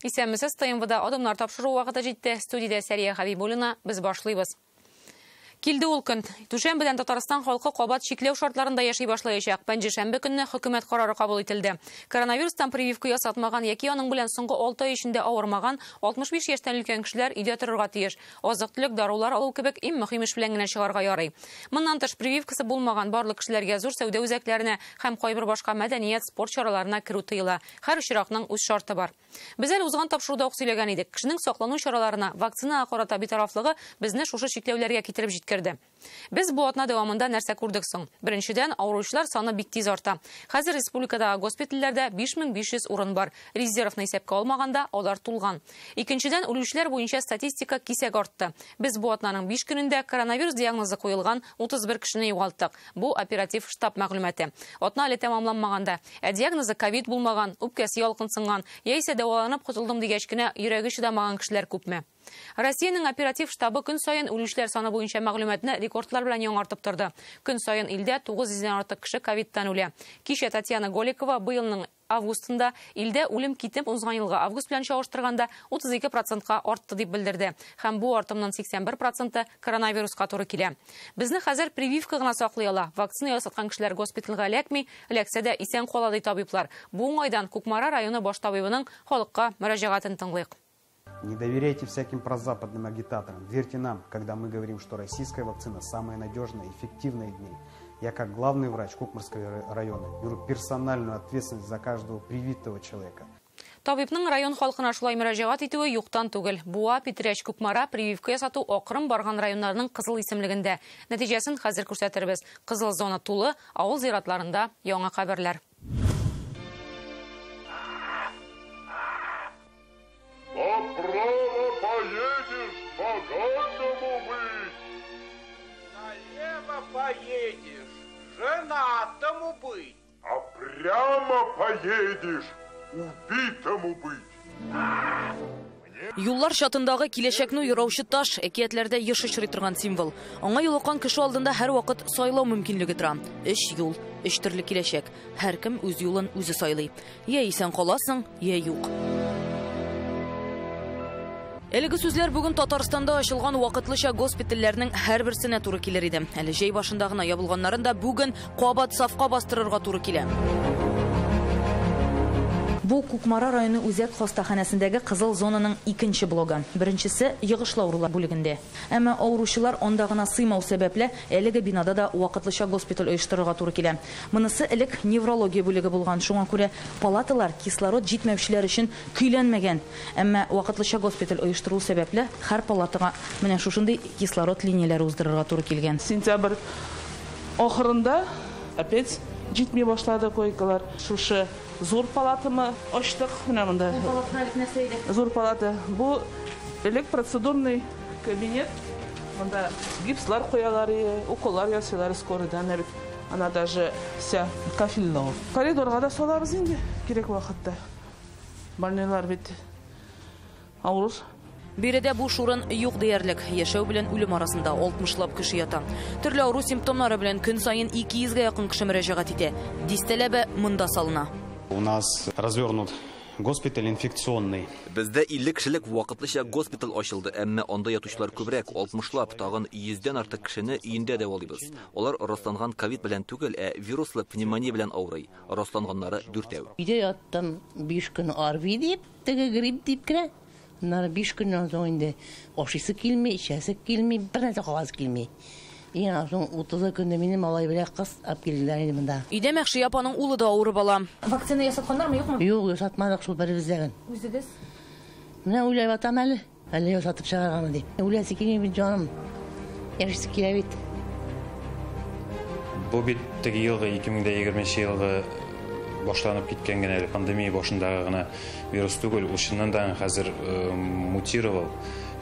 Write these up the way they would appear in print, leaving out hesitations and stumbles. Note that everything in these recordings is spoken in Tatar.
Исәнмесез, ТНВда адымнар тапшыру вакыты җитте. Студиядә Сәрия Хәбибуллина, без башлыйбыз. Килде ул көн. Дүшәмбедән Татарстан халкы кабат чикләү шартларында яши башлаячак. Пәнҗешәмбе көнне хөкүмәт карары кабул ителде. Коронавирустан прививка ясатмаган яки аның белән соңгы 6 ай эчендә авырмаган 65 яшьтән өлкән кешеләр өйдә торырга тиеш. Азык-төлек, дарулар алу кебек иң мөһим эш белән генә чыгарга ярый. Моннан тыш прививкасы булмаган барлык кешеләргә зур сәүдә үзәкләренә һәм кайбер башка мәдәният, спорт чараларына керү тыела. Һәр очракның үз шарты бар. Без әле узган тапшыруда ук сөйләгән идек. Кешенең саклану чараларына, вакцинага карата битарафлыгы безне шушы чикләүләргә китереп җиткерде. Без бу атна дәвамында нәрсә күрдек соң? Беренчедән, авыручылар саны бик тиз арта. Хәзер республикадагы госпитальләрдә 5500 урын бар. Резервны исәпкә алмаганда, алар тулган. Икенчедән, үлүчеләр буенча статистика кисәк артты. Без бу атнаның 5 көнендә коронавирус диагнозы куелган 31 кешене югалттык. Бу оператив штаб мәгълүматы. Атна әле тәмамланмаганда, ә диагнозы ковид булмаган, үпкәсе ялкынсынган, яисә дәваланып котылдым дигәч кенә йөрәге чыдамаган кешеләр күпме? Россиянең оператив штабы көн саен үлүчеләр саны буенча мәгълүматны рекордлар белән яңартып торды. Көн саен илдә 900-дән артык кеше ковидтан үлә. Кичә Татьяна Голикова быелның августында илдә үлем китеп узган елгы август белән чагыштырганда 32%-ка артты дип белдерде. Һәм бу артымның 81%-ы коронавируска туры килә. Безне хәзер прививка гына саклый ала. Вакцина ясаткан кешеләр госпитальгә эләкми, эләксә дә исән кала ди табиблар. Бу уңайдан Кукмара районы баш табибының халыкка мөрәҗәгатен тыңлыйк. Не доверяйте всяким прозападным агитаторам. Верьте нам, когда мы говорим, что российская вакцина самая надежная и эффективная в мире. Я, как главный врач Кукмарского района, беру персональную ответственность за каждого привитого человека. Табибның район халкына шулай мөрәҗәгать итүе юктан түгел. Буа, Питрәч, Кукмара прививка ясату акрын барган районнарның кызыл исемлегендә. Нәтиҗәсен хәзер күрсәтербез. Кызыл зона тулы, авыл зиратларында яңа каберләр. Направо поедешь, богатому быть. Налево поедешь, женатому быть. А прямо поедешь, убитому быть. Юллар чатындагы киләчәкне юраучы таш әкиятләрдә еш очрый торган символ. Аңа юлыккан кеше алдында һәр вакыт сайлау мөмкинлеге тора. Өч юл, өч төрле киләчәк. Һәркем үз юлын үзе сайлый. Я исән каласың, я юк. Әлеге сүзләр бүген Татарстанда ачылган вакытлыча госпитальләрнең һәрберсенә туры килер иде. Әле җәй башында гына ябылганнарын да бүген кабат сафка бастырырга туры килә. Бу Кукмара районы үзәк хастаханәсендәге кызыл зонаның икенче блогы. Беренчесе йогышлы авырулар бүлегендә. Әмма авыручылар анда гына сыймау сәбәпле әлеге бинада да вакытлыча госпиталь оештырырга туры килә. Монысы элек неврология бүлеге булган. Шуңа күрә палаталар кислород җитмәүчеләр өчен көйләнмәгән. Әмма вакытлыча госпиталь оештыру сәбәпле һәр палатага менә шушындый кислород линияләре уздырырга туры килгән. Сентябрь ахырында опять җитми башлады койкалар. Шушы зур палатамы ачтык. Менә монда. Бу палата элек нәрсә иде? Зур палата. Бу элек процедурный кабинет. Монда гипслар куялар, уколлар ясыйлар скорыйдан. Бит она даже вся кафельная. Коридорга да салабыз инде кирәк вакытта. Больнойлар бит авыр. Биредә буш урын юк диярлек. Яшәү белән үлем арасында 60лап кеше ята. Төрле авыру симптомнары белән көн саен 200гә якын кеше мөрәҗәгать итә. Дистәләбе монда салына. У нас развернут госпиталь инфекционный. Бездә 50 кешелек вакытлыча госпиталь ачылды, әмма анда ятучылар күбрәк, 60лап, тагын 100дән артык кешене өендә дәвалыйбыз. Алар расланган ковид белән түгел, ә вируслы пневмония белән авырый. Расланганнары 4. Өйдә яттым 5 көн ОРВИ дип, теге грипп дип кенә. Аннары 5 көннән соң инде ашыйсы килми, эчәсе килми, бер нәрсә каласы килми. Иң соң 30 көндә минем малай белән кыз алып килделәр инде монда. Өйдә Мәхшия апаның улы да авырып ала. Вакцина ясатканнармы, юкмы? Юк, ясатмадык шул беребездән. Үзегез? Менә уйлап ятам әле. Әле ясатып чыгарганмы дип. Үләсе килми бит җаным. Яшисе килә бит. Бу бит теге елгы 2020 елгы башланып киткән генә әле пандемия башындагы гына вирус түгел, ул чыннан да хәзер мутировал.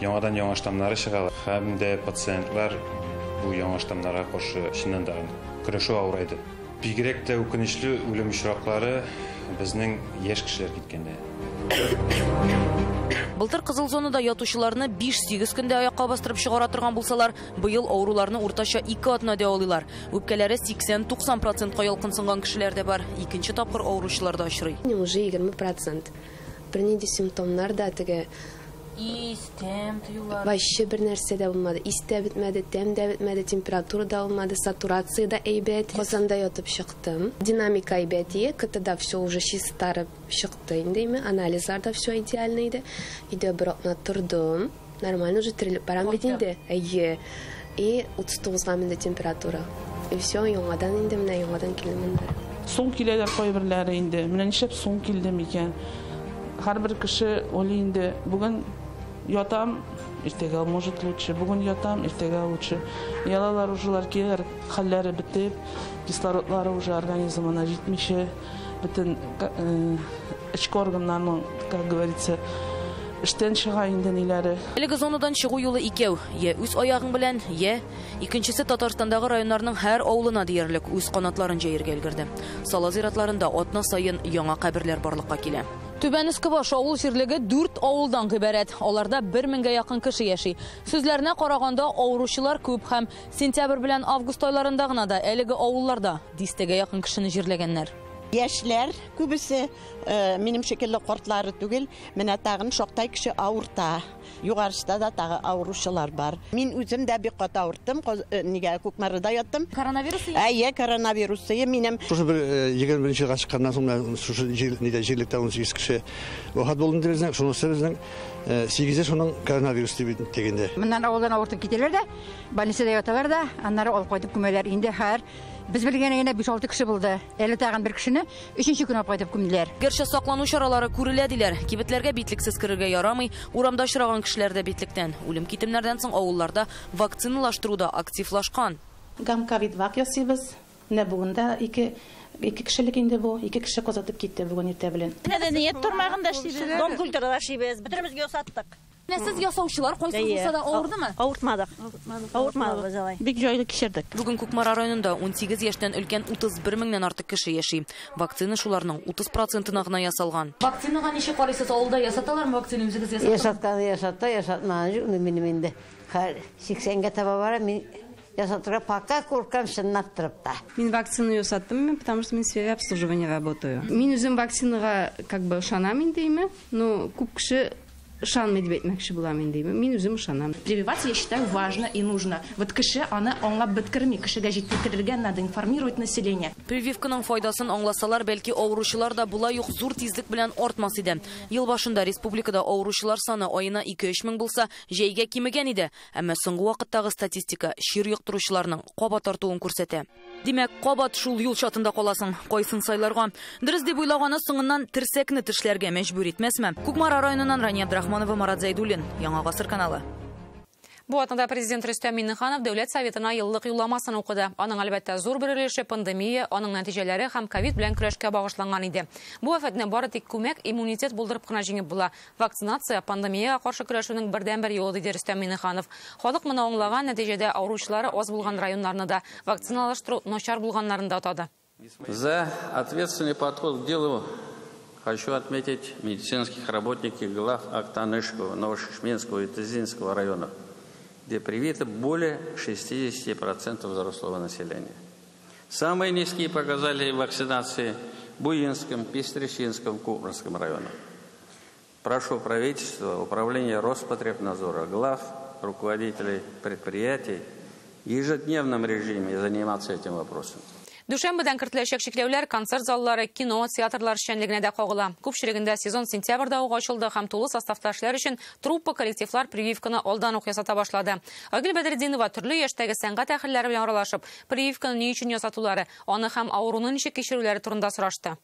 Яңадан яңа штаммнары чыга. Һәм дә пациентлар бу яңа штаммнарга каршы чыннан да көрәшү авырайды. Бигрәк тә үкенечле үлем очраклары безнең яшь кешеләр киткәндә. Былтыр кызыл зонада ятучыларны 5-8 көндә аякка бастырып чыгара торган булсалар, быел авыруларны уртача 2 атна дәвалыйлар. Үпкәләре 80-90%-ка ялкынсынган кешеләр дә бар. Икенче тапкыр авыручылар да очрый. Уже 20%. Бернинди симптомнар да теге Ис, тәм тоюлар. Вообще бер нәрсә дә булмады. Ис тә бетмәде, тәм дә бетмәде, температура да булмады, сатурация да әйбәт. Казанда ятып чыктым. Динамика әйбәт иде, КТда все уже чистарып чыкты инде, анализлар да все идеально иде. Өйдә бер атна тордым. Нормально уже терелеп барам бит инде. Әйе. И 39-га менде температура. И все, яңадан инде менә яңадан килдем монда. Соң киләләр кайберләре инде. Менә нишләп соң килдем икән? Һәрбер кеше уйлый инде, бүген ятам, иртәгә может лучше, бүген ятам, иртәгә лучше. Ялалар уже киләләр, хәлләре бетеп, кислородлары уже организмына җитмичә, бөтен эчке органнарның, как говорится, эштән чыга инде ниләре. Әлеге зонадан чыгу юлы икәү. Я үз аягың белән, я икенчесе Татарстандагы районнарның һәр авылына диярлек үз канатларын җәергә өлгерде. Сала зиратларында атна саен яңа каберләр барлыкка килә. Түбән Өскебаш авыл җирлеге 4 авылдан гыйбарәт. Аларда 1000-гә якын кеше яши. Сүзләренә караганда авыручылар күп һәм сентябрь белән август айларында гына да әлеге авылларда дистәгә якын кешене җирләгәннәр. Яшьләр күбесе, минем шикелле картлары түгел, менә тагын шактай кеше авырта. Югарышта да тагы авыручылар бар. Мин үзем дә бик каты авырттым, нигә Кукмарада яттым. Коронавирус? Әйе, коронавирус минем. Шушы бер 21 елга чыкканнан соң шушы нидә җирлектә 18 кеше вафат булды инде безнең, шунысы безнең 8-е шуның коронавирус дип дигәндә. Моннан авылдан авыртып китәләр дә, больницада яталар да, аннары алып кайтып күмәләр. Инде һәр без белгән генә 5-6 кеше булды. Әле тагын бер кешене 3-нче көн алып кайтып күмделәр. Гәрчә саклану чаралары күрелә диләр. Кибетләргә битлексез керергә ярамый, урамда очраган кешеләр дә битлектән. Үлем китемнәрдән соң авылларда вакциналаштыру да активлашкан. Гам-ковид-вак ясыйбыз. Менә бүген дә ике кешелек инде бу, ике кеше казатып китте бүген иртә белән. Мәдәният тармагында эшлибез, дом культурада эшлибез, бөтенебезгә ясаттык. Менә сез ясаучылар кайсы булса да авырдымы? Авыртмадык. Авыртмадык без алай. Бик җайлы кичердек. Бүген Кукмара районында 18 яшьтән өлкән 31 меңнән артык кеше яши. Вакцина шуларның 30%-на гына ясалган. Вакцинага ничек карыйсыз? Авылда ясаталармы вакцина үзегез ясаттыгыз? Ясаткан ясатты, ясатмаган юк минем инде. Хәр 80-гә таба бара, мин ясатырга пока куркам чынлап торып та. Мин вакцину ясаттым, потому что мин в сфере обслуживания работаю. Мин үзем вакцинага как бы ышанам инде, но күп кеше ышанмый дип әйтмәкче булам инде. Мин үзем ышанам. Прививаться, я считаю, важно и нужно. Вот кеше аны аңлап беткерми, кешегә җиткерергә надо, информировать население. Прививканың файдасын аңласалар, бәлки авыручылар да болай ук зур тизлек белән артмас иде. Ел башында республикада авыручылар саны аена 2-3 мең булса, җәйгә кимегән иде. Әмма соңгы вакыттагы статистика чир йоктыручыларның кабат артуын күрсәтә. Димәк, кабат шул юл чатында каласың. Кайсын сайларга? Дөрес дип уйлаганы соңыннан терсәкне тешләргә мәҗбүр итмәсме? Кукмара районыннан Рания Абдрахманова, Марат Зайдуллин, Яңа Гасыр каналы. Бу атнада президент Рөстәм Миңнеханов Дәүләт Советына еллык юлламасын укыды. Аның әлбәттә зур бер өлеше пандемия, аның нәтиҗәләре һәм ковид белән көрәшкә багышланган иде. Бу афәтне бары тик күмәк иммунитет булдырып кына җиңеп була. Вакцинация пандемиягә каршы көрәшүнең бердәнбер юлы, диде Рөстәм Миңнеханов. Халык моны аңлаган, нәтиҗәдә авыручылары аз булган районнарны да, вакциналаштыру начар булганнарын да атады. За ответственный подход к делу хочу отметить медицинских работников глав Актанышского, Новошишминского и Тызинского районов, где привито более 60% взрослого населения. Самые низкие показатели вакцинации в Буинском, Пестречинском, Кукмарском районах. Прошу правительства, управление Роспотребнадзора, глав, руководителей предприятий в ежедневном режиме заниматься этим вопросом. Дүшәмбедән кертеләчәк чикләүләр концерт заллары, кино, театрлар эшчәнлегенә дә кагыла. Күпчелегендә сезон сентябрьдә ук ачылды һәм тулы составта эшләр өчен труппа коллективлар прививканы алдан ук ясата башлады. Айгөл Бәдретдинова төрле яшьтәге сәнгать әһелләре белән аралашып, прививканы ни өчен ясатулары, аны һәм авыруны ничек кичерүләре турында сорашты.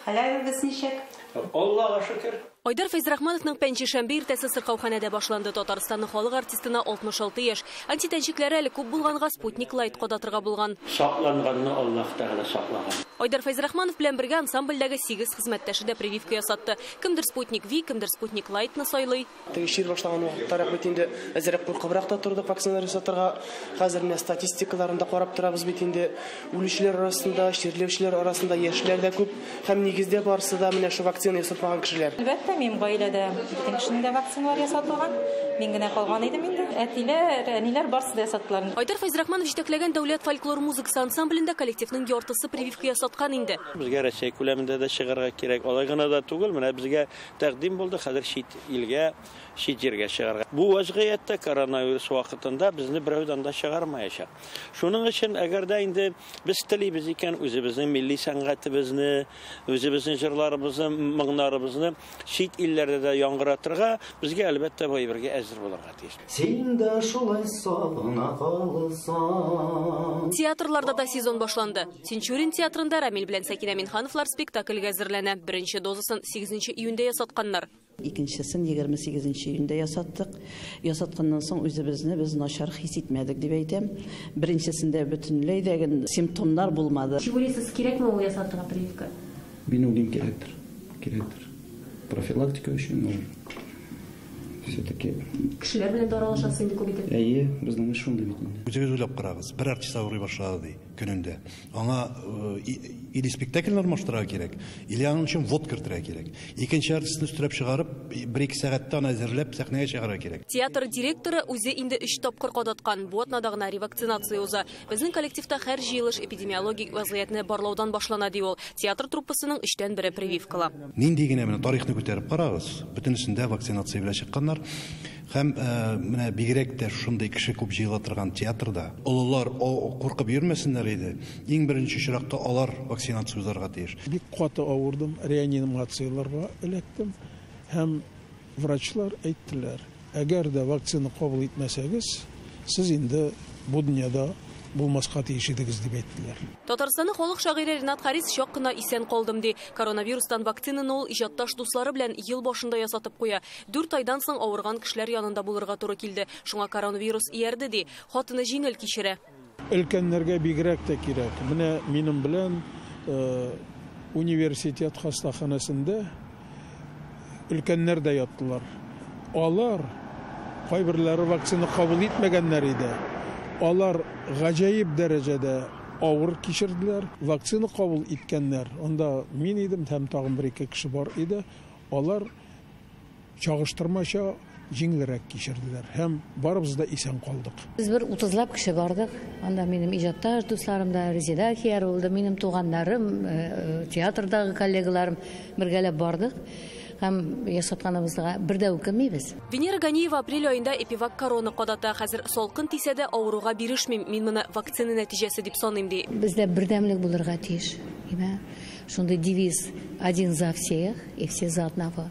Хәлләрегез ничек? Аллага шөкер. Айдар Фәйзрахмановның пәнҗешәмбе иртәсе сырхауханәдә башланды. Татарстанның халык артистына 66 яшь. Антитәнчекләре әле күп булганга Спутник Лайт кадатырга булган. Сакланганны Аллаһ Тәгалә саклаган. Айдар Фәйзрахманов белән бергә ансамбльдәге 8 хезмәттәше дә прививка ясатты. Кемдер Спутник Ви, кемдер Спутник Лайтны сайлый. Теге чир башлаган вакыттарак бит инде әзрәк куркыбрак та тордык вакциналар ясатырга. Хәзер менә статистикаларын да карап торабыз бит инде. Үлүчеләр арасында, чирләүчеләр арасында яшьләр дә күп һәм нигездә барысы да менә шу вакцина ясатмаган кешеләр. Әлбәттә, Әлбәттә, минем гаиләдә бөтен кешенең дә вакциналар ясатылган. Мин генә калган идем инде. Әтиләр, әниләр барысы да ясаттылар. Айдар Фәйзрахманов җитәкләгән дәүләт фольклор музыкасы ансамблендә коллективның яртысы прививка ясаткан инде. Безгә Россия күләмендә дә чыгарга кирәк. Алай гына да түгел, менә безгә тәкъдим булды, хәзер чит илгә, чит җиргә чыгарга. Бу вазгыятьтә коронавирус вакытында безне берәү дә анда чыгармаячак. Шуның өчен әгәр дә инде без телибез икән, үзебезнең милли сәнгатебезне, үзебезнең җырларыбызны, моңнарыбызны чит илләрдә дә яңгыратырга, безгә әлбәттә бу әйбергә әзер булырга тиеш. Син дә шулай сагына калсаң. Театрларда да сезон башланды. Тинчурин театрында Рамил белән Сәкинә Минхановлар спектакльгә әзерләнә. Беренче дозасын 8 июньдә ясатканнар. Икенчесен 28 июньдә ясаттык. Ясатканнан соң үзебезне без начар хис итмәдек дип әйтәм. Беренчесендә бөтенләй дә симптомнар булмады. Ничек уйлыйсыз, кирәкме ул ясатырга прививка? Мин уйлыйм, кирәктер. Кирәктер. Профилактика өчен ул все-таки. Кешеләр белән дә аралашасыз инде күп итеп. Әйе, безнең эш шундый бит инде. Үзегез уйлап карагыз, бер артист авырый башлады ди көнендә. Аңа или спектакль алмаштырырга кирәк, или аның өчен ввод кертергә кирәк. Икенче артистны өстерәп чыгарып, бер-ике сәгатьтә аны әзерләп сәхнәгә чыгарырга кирәк. Театр директоры үзе инде 3 тапкыр кадаткан. Бу атнада гына ревакцинация уза. Безнең коллективта һәр җыелыш эпидемиологик вазгыятьне барлаудан башлана, ди ул. Театр труппасының 1/3 прививкалы. Нинди генә менә тарихны күтәреп карагыз, бөтенесендә вакцинация белән чыкканнар. Һәм менә бигрәк тә шундый кеше күп җыела торган театрда олылар куркып йөрмәсеннәр иде. Иң беренче очракта алар вакцинация узарга тиеш. Бик каты авырдым, реанимацияләргә эләктем һәм врачлар әйттеләр, әгәр дә вакцина кабул итмәсәгез, сез инде бу дөньяда булмаска тиеш идегез дип әйттеләр. Татарстанның халык шагыйре Ренат Харис чак кына исән калдым ди. Коронавирустан вакцинаны ул иҗатташ дуслары белән ел башында ясатып куя. 4 айдан соң авырган кешеләр янында булырга туры килде. Шуңа коронавирус иярде ди. Хатыны җиңел кичерә. Өлкәннәргә бигрәк тә кирәк. Менә минем белән университет хастаханәсендә өлкәннәр дә яттылар. Алар кайберләре вакцина кабул итмәгәннәр иде. Алар гаҗәеп дәрәҗәдә авыр кичерделәр. Вакцина кабул иткәннәр, анда мин идем һәм тагын бер-ике кеше бар иде. Алар чагыштырмача җиңелрәк кичерделәр һәм барыбыз да исән калдык. Без бер 30лап кеше бардык. Анда минем иҗатташ дусларым да, Резеда Хияр булды, минем туганнарым, театрдагы коллегаларым бергәләп бардык. Һәм ясатканыбызга бер дә үкенмибез. Венера Ганиева апрель аенда эпивак корона кадата. Хәзер салкын тисә дә авыруга бирешмим. Мин моны вакцина нәтиҗәсе дип саныйм ди. Бездә бердәмлек булырга тиеш. Шундый девиз: один за всех и все за одного.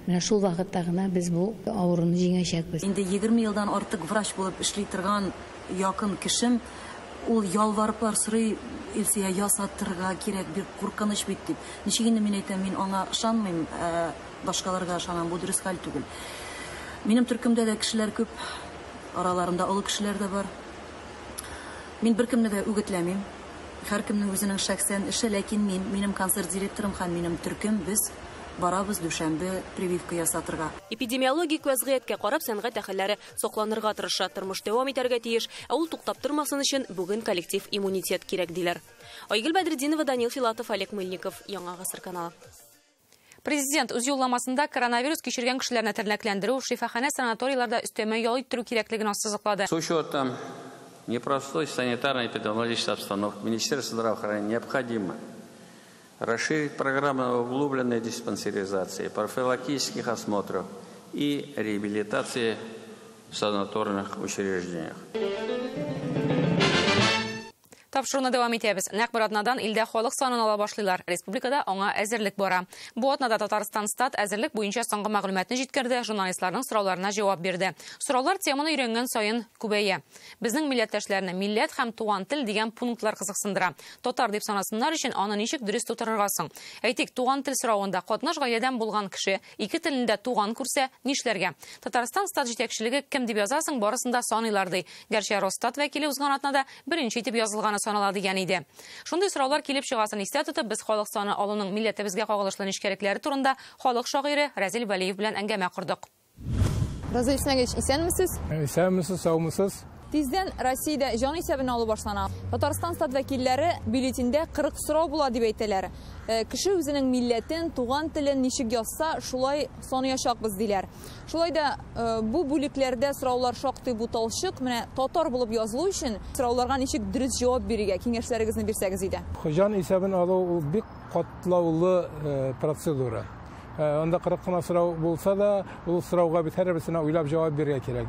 Менә шул вакытта гына без бу авыруны җиңәчәкбез. Инде 20 елдан артык врач булып эшли торган якын кешем, ул ялварыплар сорый, Илсөя, ясатырга кирәк, бик куркыныч бит дип. Ничек инде мин әйтәм, мин аңа ышанмыйм, башкаларга ышанам, бу дөрес хәл түгел. Минем төркемдә дә кешеләр күп, араларында олы кешеләр дә бар. Мин беркемне дә үгетләмим. Һәркемнең үзенең шәхсән эше, ләкин минем концерт директорым һәм минем төркем, без барабыз дүшәмбе прививка ясатырга. Эпидемиологик вазгыятькә карап сәнгать әһелләре сакланырга тырыша, тормыш дәвам итәргә тиеш. Ә ул туктап тормасын өчен бүген коллектив иммунитет кирәк диләр. Айгөл Бәдретдинова, Данил Филатов, Олег Мыльников, Яңа Гасыр каналы. Президент үз юлламасында коронавирус кичергән кешеләрне тернәкләндерү, шифаханә санаторийларда өстәмә ял иттерү кирәклеген ассызыклады. С учетом непростой санитарно-эпидемиологической обстановки Министерство здравоохранения необходимо расширить программу углубленной диспансеризации, профилактических осмотров и реабилитации в санаторных учреждениях. Тапшыруны дәвам итәбез. Нәкъ бер атнадан илдә халык санын ала башлыйлар. Республикада аңа әзерлек бара. Бу атнада Татарстан стат әзерлек буенча соңгы мәгълүматны җиткерде, журналистларның сорауларына җавап бирде. Сораулар теманы өйрәнгән саен күбәя. Безнең милләттәшләрне милләт һәм туган тел дигән пунктлар кызыксындыра. Татар дип санасыннар өчен аны ничек дөрес тутырырга соң? Әйтик, туган тел соравында катнаш гаиләдән булган кеше ике телендә туган күрсә нишләргә? Татарстан стат җитәкчелеге кем дип язасың, барысын да саныйлар ди. Гәрчә Росстат вәкиле узган атнада беренче итеп язылганы санала дигән иде. Шундый сораулар килеп чыгасын истә тотып, без халык саны алуның милләтебезгә кагылышлы нечкәлекләре турында халык шагыйре Разил Вәлиев белән әңгәмә кордык. Разил Исмәгилевич, исәнмесез? Исәнмесез, саумысыз. Тиздән Россиядә җан исәбен алу башлана. Татарстан стат вәкилләре бюллетеньдә 40 сорау була дип әйтәләр. Кеше үзенең милләтен, туган телен ничек язса, шулай санаячакбыз диләр. Шулай да бу бүлекләрдә сораулар шактый буталчык. Менә татар булып язылу өчен сорауларга ничек дөрес җавап бирергә киңәшләрегезне бирсәгез иде. Җан исәбен алу ул бик катлаулы процедура. Анда 40 кына сорау булса да, ул сорауга бит һәрберсенә уйлап җавап бирергә кирәк.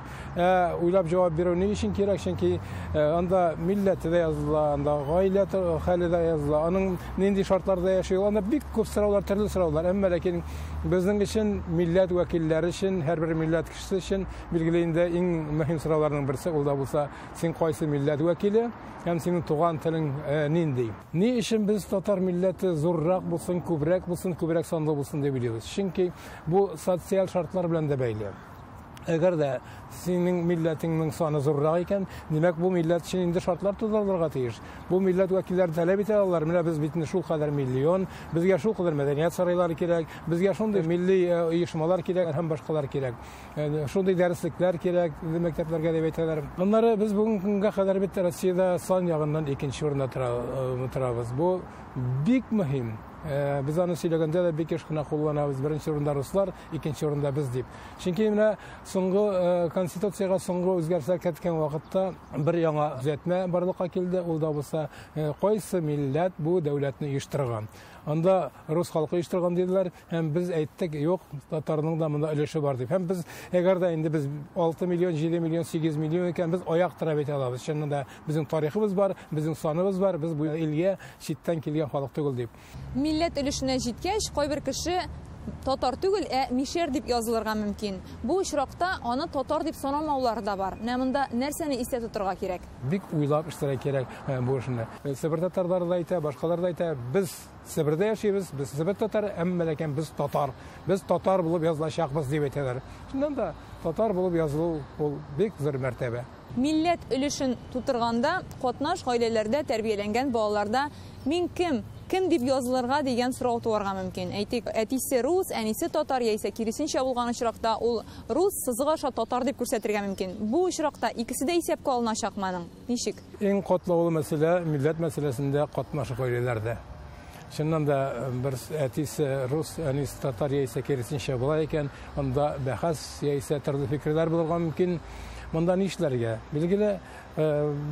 Уйлап җавап бирү ни өчен кирәк? Чөнки анда милләте дә языла, анда гаилә хәле дә языла, аның нинди шартларда яши, анда бик күп сораулар, төрле сораулар. Әмма ләкин безнең өчен, милләт вәкилләре өчен, һәрбер милләт кешесе өчен билгеле инде иң мөһим сорауларның берсе ул да булса, син кайсы милләт вәкиле һәм синең туган телең нинди? Ни өчен без татар милләте зуррак булсын, күбрәк булсын, күбрәк санлы булсын дип уйлыйбыз? Чөнки бу социаль шартлар белән дә бәйле. Әгәр дә синең милләтеңнең саны зуррак икән, димәк бу милләт өчен инде шартлар тудырылырга тиеш. Бу милләт вәкилләре таләп итә алалар, менә без бит инде шул кадәр миллион, безгә шул кадәр мәдәният сарайлары кирәк, безгә шундый милли оешмалар кирәк һәм башкалар кирәк. Шундый дәреслекләр кирәк мәктәпләргә дип әйтәләр. Аннары без бүгенге көнгә кадәр бит Россиядә сан ягыннан икенче урында торабыз. Бу бик мөһим. Без аны сөйләгәндә дә бик еш кына кулланабыз. Беренче урында руслар, икенче урында без дип. Чөнки менә соңгы конституциягә соңгы үзгәрешләр керткән вакытта бер яңа төзәтмә барлыкка килде. Ул да булса, кайсы милләт бу дәүләтне оештырган. Анда рус халкы оештырган диделәр, һәм без әйттек, юк, татарның да монда өлеше бар дип. Һәм без, әгәр дә инде без 6 миллион, 7 миллион, 8 миллион икән, без аяк терәп әйтә алабыз. Чыннан да безнең тарихыбыз бар, безнең саныбыз бар, без бу илгә читтән килгән халык түгел дип. Милләт өлешенә җиткәч, кайбер кеше татар түгел, ә мишәр дип язылырга мөмкин. Бу очракта аны татар дип санамаулары да бар. Менә монда нәрсәне истә тотырга кирәк? Бик уйлап эшләргә кирәк бу эшне. Себер татарлары да әйтә, башкалар да әйтә, без Себердә яшибез, без Себер татары, әмма ләкин без татар. Без татар булып язылачакбыз дип әйтәләр. Чыннан да татар булып язылу ул бик зур мәртәбә. Милләт өлешен тутырганда катнаш гаиләләрдә тәрбияләнгән балаларда мин кем, кем дип язылырга дигән сорау туарга мөмкин. Әйтик, әтисе рус, әнисе татар яисә киресенчә булган очракта ул рус сызыгы аша татар дип күрсәтергә мөмкин. Бу очракта икесе дә исәпкә алыначакмы аның? Ничек? Иң катлаулы мәсьәлә милләт мәсьәләсендә катнаш гаиләләрдә. Чыннан да бер әтисе рус, әнисе татар яисә киресенчә була икән, анда бәхәс яисә төрле фикерләр булырга мөмкин. Монда нишләргә? Билгеле,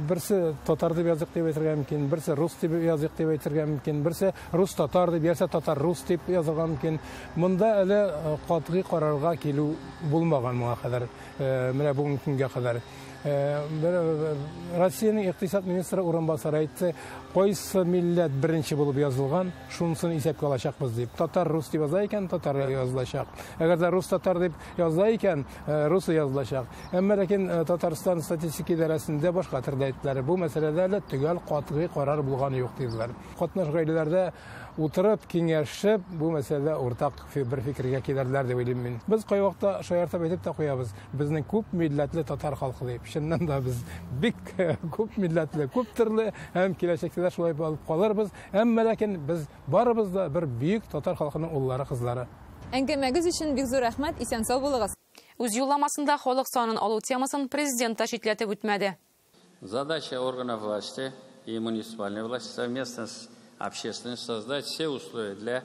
берсе татар дип язык дип әйтергә мөмкин, берсе рус дип язык дип әйтергә мөмкин, берсе рус татар дип, яисә татар рус дип язырга мөмкин. Монда әле катгый карарга килү булмаган моңа кадәр, менә бүгенге көнгә кадәр. Россиянең икътисад министры урынбасары әйтте, кайсы милләт беренче булып язылган, шунысын исәпкә алачакбыз дип. Татар рус дип яза икән, татар язылачак. Әгәр дә рус татар дип языла икән, рус язылачак. Әмма ләкин Татарстан статистика идарәсендә башка төрле әйттеләр. Бу мәсьәләдә әле төгәл катгый карар булганы юк диделәр. Катнаш гаиләләрдә утырып, киңәшеп, бу мәсьәләдә уртак бер фикергә килерләр дип уйлыйм мин. Без кайвакытта шаяртып әйтеп тә куябыз, безнең күп милләтле татар халкы дип. Чыннан да без бик күп милләтле, күп төрле һәм киләчәктә дә шулай булып калырбыз. Әмма ләкин без барыбыз да бер бөек татар халкының уллары, кызлары. Әңгәмәгез өчен бик зур рәхмәт, исән-сау булыгыз. Үз юлламасында халык санын алу темасын президент та читләтеп үтмәде. Задача органов власти и муниципальной власти совместно с общественностью создать все условия для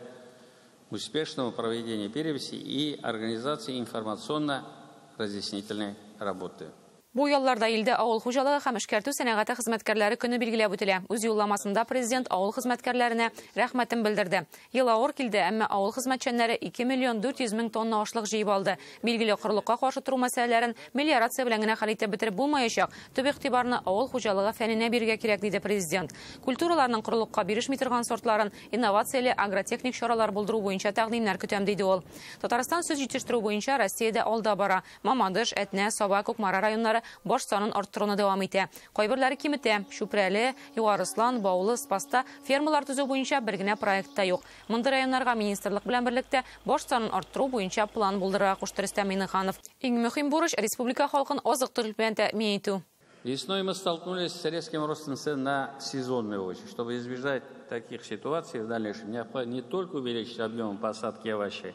успешного проведения переписи и организации информационно-разъяснительной работы. Бу ялларда илдә авыл хуҗалыгы һәм эшкәртү сәнәгате хезмәткәрләре көне билгеләп үтелә. Үз юлламасында президент авыл хезмәткәрләренә рәхмәтен белдерде. Ел авыр килде, әмма авыл хезмәтчәннәре 2 миллион 400 мең тонна ашлык җыеп алды. Билгеле, корылыкка каршы тору мәсьәләләрен мелиорация белән генә хәл итеп бетереп булмаячак. Төп игътибарны авыл хуҗалыгы фәненә бирергә кирәк, диде президент. Культураларның корылыкка бирешми торган сортларын инновацияле агротехник чаралар булдыру буенча тәкъдимнәр көтәм, диде ул. Татарстан сөт җитештерү буенча Россиядә алда бара. Мамадыш, Әтнә, Саба, Кукмара районнары баш санын арттыруны дәвам итә. Кайберләре киметә. Чүпрәле, Югарыслан, Баулы, Спаста фермалар төзү буенча бер генә проект та юк. Мондый районнарга министрлык белән берлектә баш санын арттыру буенча план булдырырга кушты Рөстәм Миңнеханов. Иң мөһим бурыч республика халкын азык-төлек белән тәэмин итү. Весной мы столкнулись с резким ростом цен на сезонные овощи. Чтобы избежать таких ситуаций в дальнейшем, необходимо не только увеличить объем посадки овощей,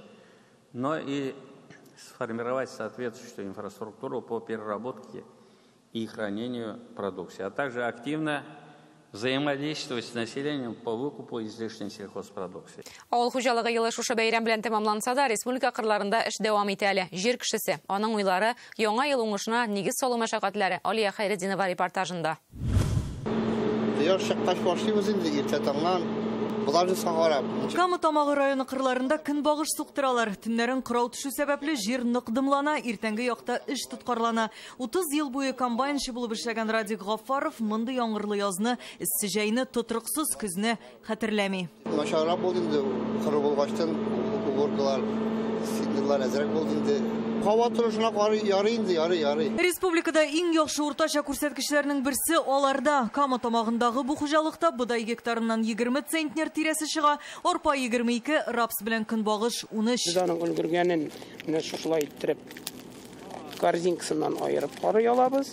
но и сформировать соответствующую инфраструктуру по переработке и хранению продукции, а также активно взаимодействовать с населением по выкупу излишней сельхозпродукции. Авыл хуҗалыгы елы шушы бәйрәм белән тәмамланса да, республика кырларында эш дәвам итә әле. Җир кешесе, аның уйлары, яңа ел уңышына нигез салу мәшәкатьләре. Алия Хәйретдинова репортажында. Кояш чыккач башлыйбыз инде иртә таңнан. Кама Тамагы районы кырларында көнбагыш суктыралар. Төннәрен кырау төшү сәбәпле җир нык дымлана, иртәнге якта эш тоткарлана. 30 ел буе комбайнчы булып эшләгән Радик Гаффаров мондый яңгырлы язны, эссе җәйне, тотрыксыз көзне хәтерләми. Начаррак булды инде, коры булгачтан уборкалар, сигналлар әзрәк булды инде. Һава торышына карый ярый инде, ярый, ярый. Республикада иң яхшы уртача күрсәткечләрнең берсе аларда. Кама Тамагындагы бу хуҗалыкта бодай гектарыннан 20 центнер тирәсе чыга, арпа 22, рапс белән көнбагыш 13. Без аның өлгергәнен менә шушылай иттереп корзинкасыннан аерып карый алабыз.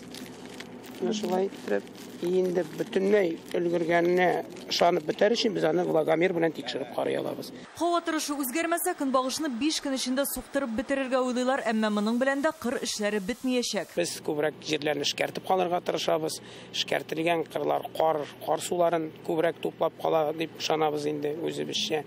Менә шулай иттереп, инде бөтенләй өлгергәненә ышанып бетәр өчен без аны влагомер белән тикшереп карый алабыз. Һава торышы үзгәрмәсә, көнбагышны 5 көн эчендә суктырып бетерергә уйлыйлар, әмма моның белән дә кыр эшләре бетмәячәк. Без күбрәк җирләрне эшкәртеп калырга тырышабыз. Эшкәртелгән кырлар кар суларын күбрәк туплап кала дип ышанабыз инде үзебезчә.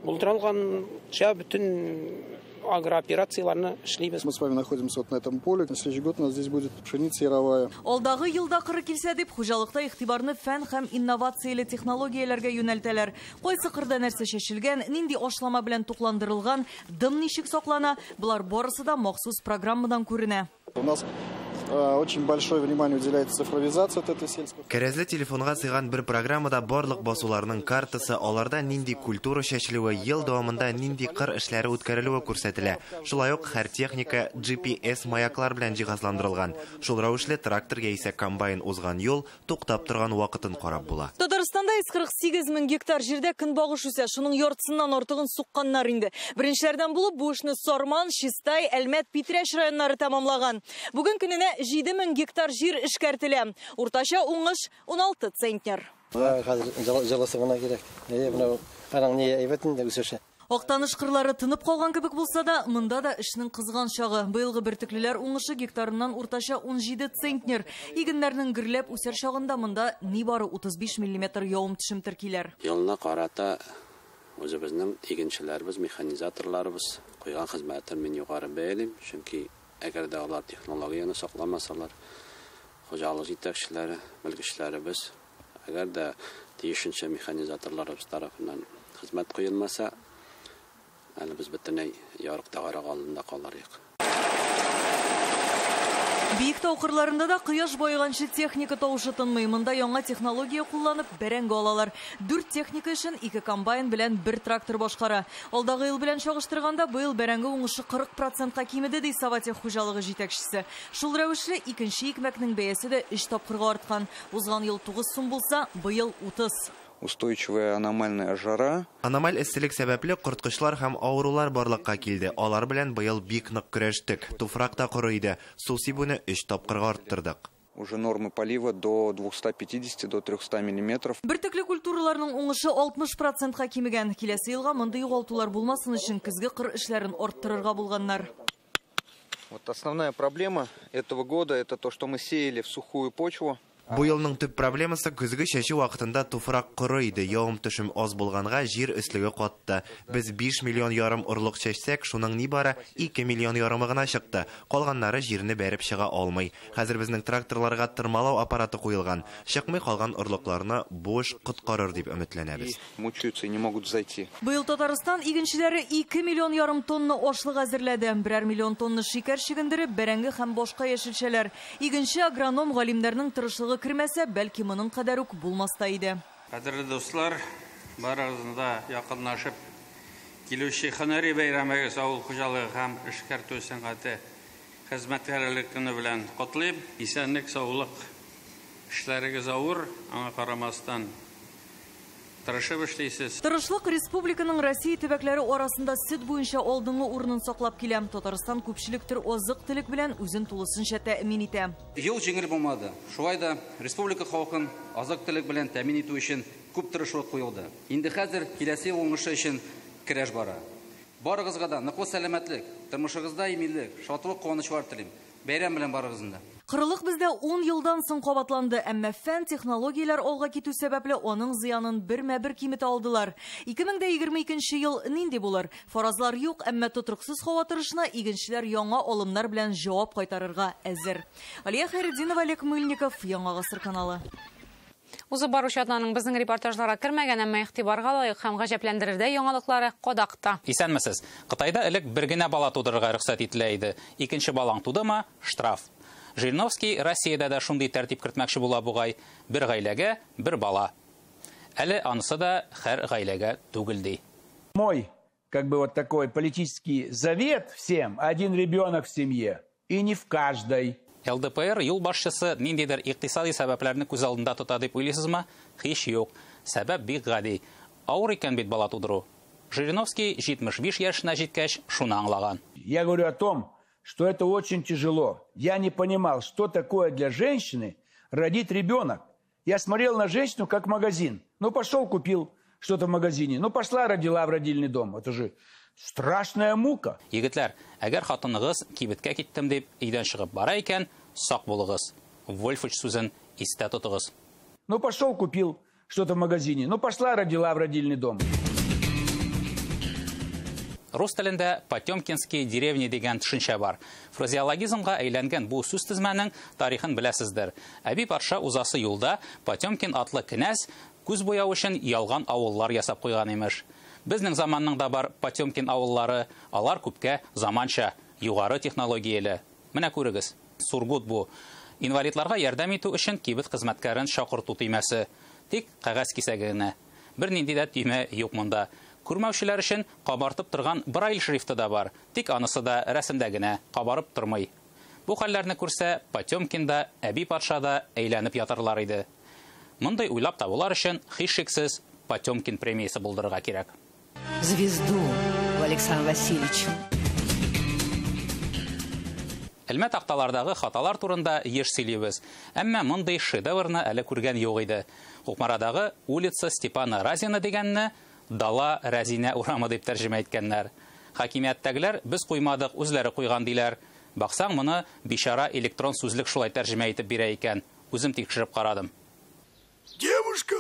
Булдыра алганча бөтен агрооперацияларны эшлибез. Мы с вами находимся вот на этом поле. На следующий год у нас здесь будет пшеница яровая. Алдагы елда кыры килсә дип хуҗалыкта игътибарны фән һәм инновацияле технологияләргә юнәлтәләр. Кайсы кырда нәрсә чәчелгән, нинди ашлама белән тукландырылган, дым ничек саклана, болар барысы да махсус программадан күренә. У нас очень большое внимание уделяется цифровизации вот этой сельской. Кәрәзле телефонга сыйган бер программада барлык басуларның картасы, аларда нинди культура чәчелүе, ел дәвамында нинди кыр эшләре үткәрелүе күрсәтелә. Шулай ук һәр техника GPS маяклар белән җиһазландырылган. Шул рәвешле трактор яисә комбайн узган юл туктап торган вакытын карап була. Татарстанда 148 мең гектар җирдә көнбагыш үсә, шуның яртысыннан артыгын сукканнар инде. Беренчеләрдән булып бу эшне Сарман, Чистай, Әлмәт, Питрәч районнары тәмамлаган. Бүген көненә 7000 гектар җир эшкәртелә. Уртача уңыш 16 центнер. Хәзер җылысы гына кирәк. Менә аның ни әйбәт инде үсеше. Актаныш кырлары тынып калган кебек булса да, монда да эшнең кызган чагы. Быелгы бөртеклеләр уңышы гектарыннан уртача 17 центнер. Игеннәрнең гөрләп үсәр чагында монда нибары 35 миллиметр явым төшем теркиләр. Елына карата үзебезнең игенчеләребез, механизаторларыбыз куйган хезмәтен мин югары бәялим, чөнки әгәр дә алар технологияне сакламасалар, хуҗалык җитәкчеләре, белгечләребез, әгәр дә тиешенчә механизаторларыбыз тарафыннан хезмәт куелмаса, әле без бөтенләй ярык тагарак алдында калыр идек. Биектау кырларында да кояш баеганчы техника тавышы тынмый. Монда яңа технология кулланып бәрәңге алалар. 4 техника өчен 2 комбайн белән 1 трактор башкара. Алдагы ел белән чагыштырганда быел бәрәңге уңышы 40%-ка кимеде, ди Саватех хуҗалыгы җитәкчесе. Шул рәвешле икенче икмәкнең бәясе дә 3 тапкырга арткан. Узган ел 9 сум булса, быел 30. Устойчивая аномальная жара. Аномаль эсселек сәбәпле корткычлар һәм авырулар барлыкка килде. Алар белән быел бик нык көрәштек. Туфрак та коры иде. Су сибүне 3 тапкырга арттырдык. Уже нормы полива до 250, до 300 миллиметров. Бөртекле культураларның уңышы 60%-ка кимегән. Киләсе елга мондый югалтулар булмасын өчен көзге кыр эшләрен арттырырга булганнар. Вот основная проблема этого года это то, что мы сеяли в сухую почву. Бу елның төп проблемасы көзге чәчү вакытында туфрак коры иде. Явым төшем аз булганга җир өслеге катты. Без 5 миллион ярым орлык чәчсәк, шуның нибары 2 миллион ярымы гына чыкты. Калганнары җирне бәреп чыга алмый. Хәзер безнең тракторларга тырмалау аппараты куелган. Чыкмый калган орлыкларны бу эш коткарыр дип өметләнәбез. Мучаются и не могут зайти. Быел Татарстан игенчеләре 2 миллион ярым тонна ашлык әзерләде. 1 миллион тонна шикәр чөгендере, бәрәңге һәм башка яшелчәләр. Игенче агроном галимнәрнең тырышлыгы кермәсә, бәлки моның кадәр үк булмас та иде. Кадерле дуслар, барыгызны да якынлашып килүче һөнәри бәйрәмегез авыл хуҗалыгы һәм эшкәртү сәнгате хезмәткәрләре көне белән котлыйм. Исәнлек, саулык, эшләрегез авыр, аңа карамастан тырышып эшлисез. Тырышлык республиканың Россия төбәкләре арасында сөт буенча алдынгы урынын саклап килә. Татарстан күпчелек төр азык-төлек белән үзен тулысынча тәэмин итә. Ел җиңел булмады. Шулай да республика халкын азык-төлек белән тәэмин итү өчен күп тырышлык куелды. Инде хәзер киләсе ел уңышы өчен көрәш бара. Барыгызга да ныклы сәламәтлек, тормышыгызда иминлек, шатлык, куанычлар телим. Бәйрәм белән барыгызны да. Корылык бездә 10 елдан соң кабатланды, әмма фән технологияләр алга китү сәбәпле аның зыянын бермә-бер киметә алдылар. 2022 ел нинди булыр? Фаразлар юк, әмма тотрыксыз һава торышына игенчеләр яңа алымнар белән җавап кайтарырга әзер. Алия Хәйретдинова, Олег Мыльников, Яңа Гасыр каналы. Узып баручы атнаның безнең репортажларга кермәгән, әмма игътибарга лаек һәм гаҗәпләндерердәй яңалыклары кадакта. Исәнмесез. Кытайда элек бер генә бала тудырырга рөхсәт ителә иде. Икенче балаң тудымы штраф. Жириновский Россиядә дә шундый тәртип кертмәкче була бугай. Бер гаиләгә бер бала. Әле анысы да һәр гаиләгә түгел ди. Мой, как бы вот такой политический завет всем: один ребенок в семье и не в каждой. ЛДПР юлбашчысы ниндидер икътисади сәбәпләрне күз алдында тота дип уйлыйсызмы? Һич юк. Сәбәп бик гади. Авыр икән бит бала тудыру. Жириновский 75 яшенә җиткәч шуны аңлаган. Я говорю о том, что это очень тяжело. Я не понимал, что такое для женщины родить ребенок. Я смотрел на женщину как магазин. Ну, пошел, купил что-то в магазине. Ну, пошла, родила в родильный дом. Это же страшная мука. Егетләр, әгәр хатыныгыз кибеткә киттем дип өйдән чыгып бара икән, сак булыгыз. Вольфыч сүзен истә тотыгыз. Ну, пошел, купил что-то в магазине. Ну, пошла, родила в родильный дом. Рус телендә Потемкинские деревни дигән төшенчә бар. Фразеологизмга әйләнгән бу сүз тезмәнең тарихын беләсездер. Әби патша узасы юлда Потемкин атлы кенәз күз буяу өчен ялган авыллар ясап куйган имеш. Безнең заманның да бар Потемкин авыллары, алар күпкә заманча, югары технологияле. Менә күрегез, Сургут бу. Инвалидларга ярдәм итү өчен кибет хезмәткәрен чакырту төймәсе. Тик кәгазь кисәге генә. Бернинди дә төймә юк монда. Күрмәүчеләр өчен кабартып торган Брайль шрифты да бар. Тик анысы да рәсемдә генә, кабарып тормый. Бу хәлләрне күрсә, Потемкин да, Әби патша да әйләнеп ятарлар иде. Мондый уйлап табулар өчен һичшиксез Потемкин премиясе булдырырга кирәк. Звезду Александру Васильевичу. Элмә такталардагы хаталар турында еш сөйлибез. Әмма мондый шедеврны әле күргән юк иде. Кукмарадагы улица Степана Разина дигәнне Дала Рәзинә урамы дип тәрҗемә иткәннәр. Хакимияттәгеләр без куймадык, үзләре куйган диләр. Баксаң, моны бичара электрон сүзлек шулай тәрҗемә итеп бирә икән. Үзем тикшереп карадым. Девушка,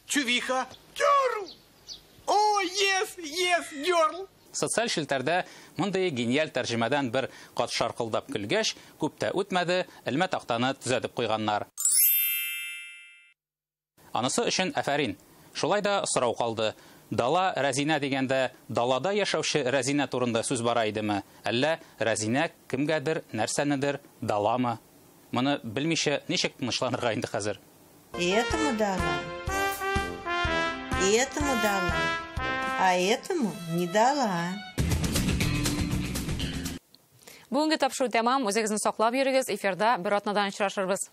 чувиха, girl. О, yes, yes, girl. Социаль челтәрдә мондый гениаль тәрҗемәдән бер кат шаркылдап көлгәч, күп тә үтмәде, элмә тактаны төзәтеп куйганнар. Анысы өчен афәрин. Шулай да сорау калды. Дала Рәзинә дигәндә далада яшәүче Рәзинә турында сүз бара идеме? Әллә Рәзинә кемгәдер, нәрсәнедер даламы? Моны белмичә ничек тынычланырга инде хәзер? И этому дала. И этому дала. А этому не дала. Бүгенге тапшыру тәмам. Үзегезне саклап йөрегез. Эфирда бер атнадан очрашырбыз.